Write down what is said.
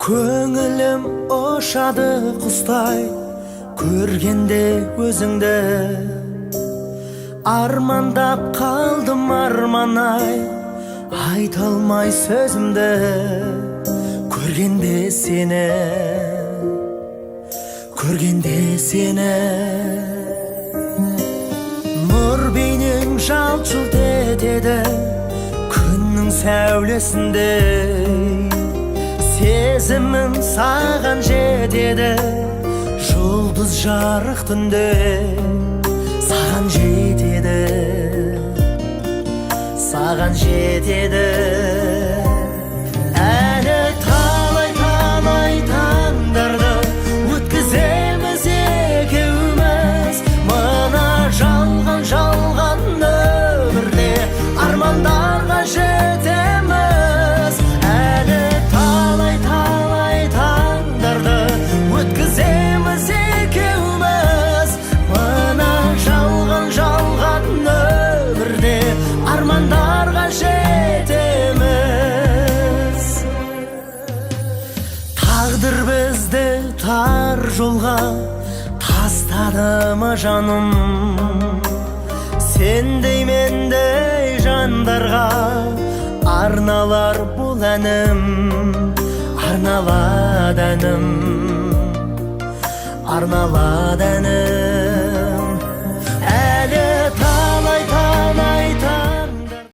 Көңілім ұшады құстай көргенде өзіңді. Армандап қалдым, арман ай, айта алмай сөзімді. Көргенде сені, көргенде сені. Нұр бейнең жалт жұлт етеді күннің сәулесінде. Сезімім саған жетеді жұлдыз жарық түнде. Саған жетеді, саған жетеді. Әлі талай, талай таңдарды өткіземіз екеуміз. Мына жалған, жалған өмірде армандарға жетеміз. Әлі талай, талай таңдарды өткіземіз екеуміз. Мына жалған, жалған өмірде армандарға жетеміз. Тағдыр бізді тар жолға тастады ма, жаным? Сендей, мендей жандарға арналар бұл әнім, арналады әнім, арналады әнім.